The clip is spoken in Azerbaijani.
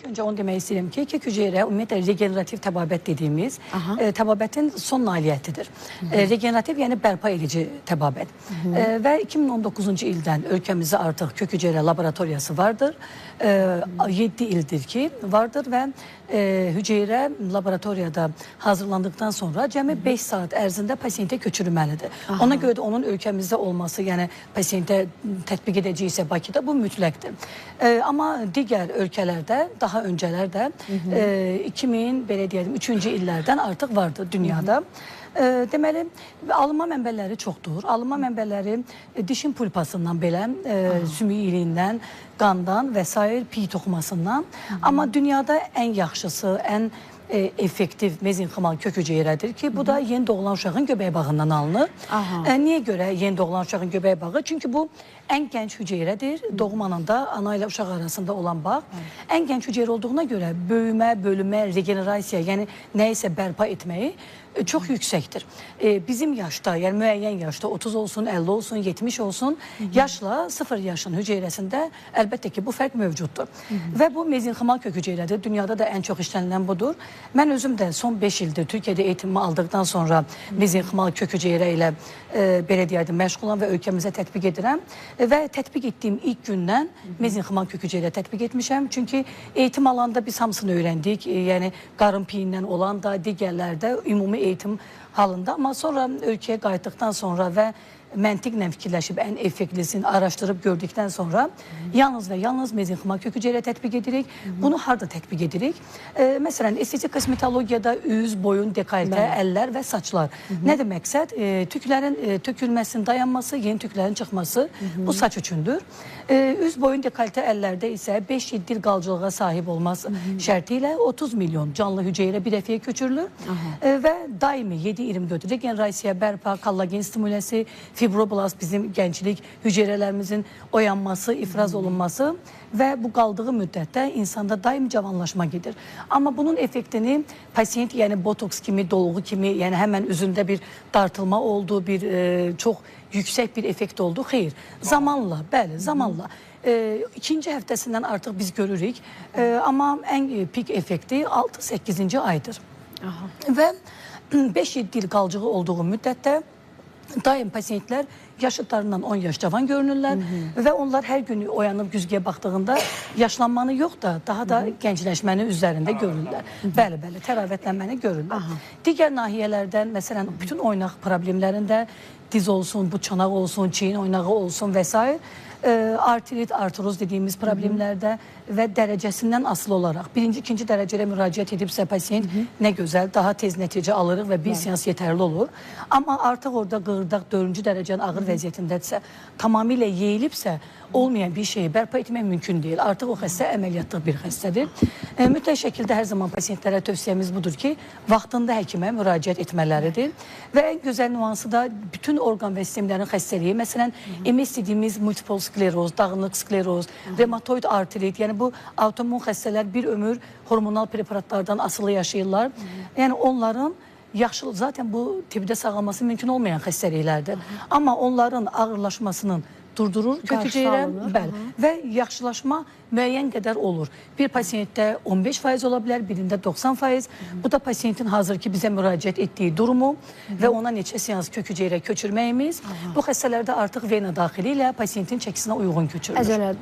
İlk öncə onu demək istəyirəm ki, kök hüceyrə ümumiyyətlə regenerativ təbabət dediyimiz təbabətin son nailiyyətidir. Regenerativ yəni bərpa edici təbabət. Və 2019-cu ildən ölkəmizdə artıq kök hüceyrə laboratoriyası vardır. 7 ildir ki vardır və hüceyrə laboratoriyada hazırlandıqdan sonra cəmi 5 saat ərzində pasiyentə köçürülməlidir. Aha. Ona görə də onun ölkəmizdə olması, yəni pasiyentə tətbiq edəcəksə Bakıda bu mütləqdir. Amma digər ölkələrdə daha öncələr də 2000 belə deyəlim 3-cü illərdən artıq vardı dünyada. Deməli, alınma mənbələri çoxdur. Alınma mənbələri dişin pulpasından belə, sümük iliyindən, qandan və sair piy toxumasından. Amma dünyada ən yaxşısı, ən effektiv mezenximal kök hüceyrədir ki, bu da yeni doğulan uşağın göbək bağından alınır. Niyə görə yeni doğulan uşağın göbək bağı? Çünki bu ən gənc hüceyrədir. Doğum anında ana ilə uşaq arasında olan bağ. Ən gənc hüceyrə olduğuna görə böyümə, bölünmə, regenerasiya, yəni nə isə bərpa etməyi çox yüksəkdir. Bizim yaşda, yəni müəyyən yaşda 30 olsun, 50 olsun, 70 olsun, yaşla 0 yaşın hüceyrəsində əlbəttə ki, bu fərq mövcuddur. Və bu mezenximal kök hüceyrədir. Dünyada da ən çox işlənilən budur. Mən özüm də son 5 ildir Türkiyədə eğitimimi aldıqdan sonra mezenximal kök hüceyrə ilə belə deyərdim, məşğulam və ölkəmizə tətbiq edirəm. Və tətbiq etdiyim ilk gündən mezenximal kök hüceyrə tətbiq etmişəm. Çünki eğitim alanda biz hamısını öyrəndik. Yəni qarın piyindən olan da, digərlərdə ümumi eğitim halında. Amma sonra ölkəyə qayıtdıqdan sonra və məntiqlə fikirləşib ən effektlisini araşdırıb gördükdən sonra yalnız və yalnız mezenximal kök hüceyrə tətbiq edirik. Bunu harda tətbiq edirik? Məsələn, estetik kosmetologiyada üz, boyun, dekoltə, əllər və saçlar. Nədir məqsəd? Tüklərin tökülməsinin dayanması, yeni tüklərin çıxması bu saç üçündür. Üz, boyun, dekoltə, əllərdə isə 5-7 il qalıcılığa sahib olması şərti ilə 30 milyon canlı hüceyrə bir dəfəyə köçürülür və daimi 7-24 regenerasiya, bərpa, kollagen stimulesi, fibroblast bizim gənclik hüceyrələrimizin oyanması, ifraz olunması və bu qaldığı müddətdə insanda daim cavanlaşma gedir. Amma bunun effektini pasiyent, yəni botoks kimi, dolğu kimi, yəni həmən üzündə bir dartılma oldu, bir çox yüksək bir effekt oldu. Xeyr, zamanla, bəli, zamanla. İkinci həftəsindən artıq biz görürük, amma ən pik effekti 6-8-ci aydır. Aha. Və 5-7 il qalıcılığı olduğu müddətdə daim pasiyentlər yaşıtlarından 10 yaş cavan görünürlər və onlar hər gün oyanıb güzgüyə baxdığında yaşlanmanı yox da daha da gəncləşməni üzərində görürlər. Bəli, bəli, təravətlənməni görürlər. Digər nahiyələrdən, məsələn, bütün oynaq problemlərində diz olsun, bu çanaq olsun, çiyin oynağı olsun və s. Artrit, artroz dediyimiz problemlərdə və dərəcəsindən asılı olaraq birinci, ikinci dərəcədə müraciət edibsə pasiyent nə gözəl, daha tez nəticə alırıq və bir seans yetərli olur. Amma artıq orada qığırdaq 4-cü dərəcənin ağır vəziyyətindədirsə, tamamilə yeyilibsə, olmayan bir şeyi bərpa etmək mümkün deyil. Artıq o xəstə əməliyyatlı bir xəstədir. Mütləq şəkildə hər zaman pasiyentlərə tövsiyəmiz budur ki, vaxtında həkimə müraciət etmələridir. Və ən gözəl nüansı da bütün orqan və sistemlərin xəstəliyi, məsələn, MS dediyimiz multiple skleroz, dağınıq skleroz, revmatoid artrit, yəni bu autoimmun xəstələr bir ömür hormonal preparatlardan asılı yaşayırlar. Yəni onların yaxşı, zaten bu tibbdə sağalması mümkün olmayan xəstəliklərdir. Amma onların ağırlaşmasının durdurur kök hüceyrə, bəli, və yaxşılaşma müəyyən qədər olur. Bir pasiyentdə 15% ola bilər, birində 90%. Bu da pasiyentin hazır ki bizə müraciət etdiyi durumu və ona neçə seans kök hüceyrə köçürməyimiz. Bu xəstələrdə artıq vena daxili ilə pasiyentin çəkisinə uyğun köçürülür. Əzələ,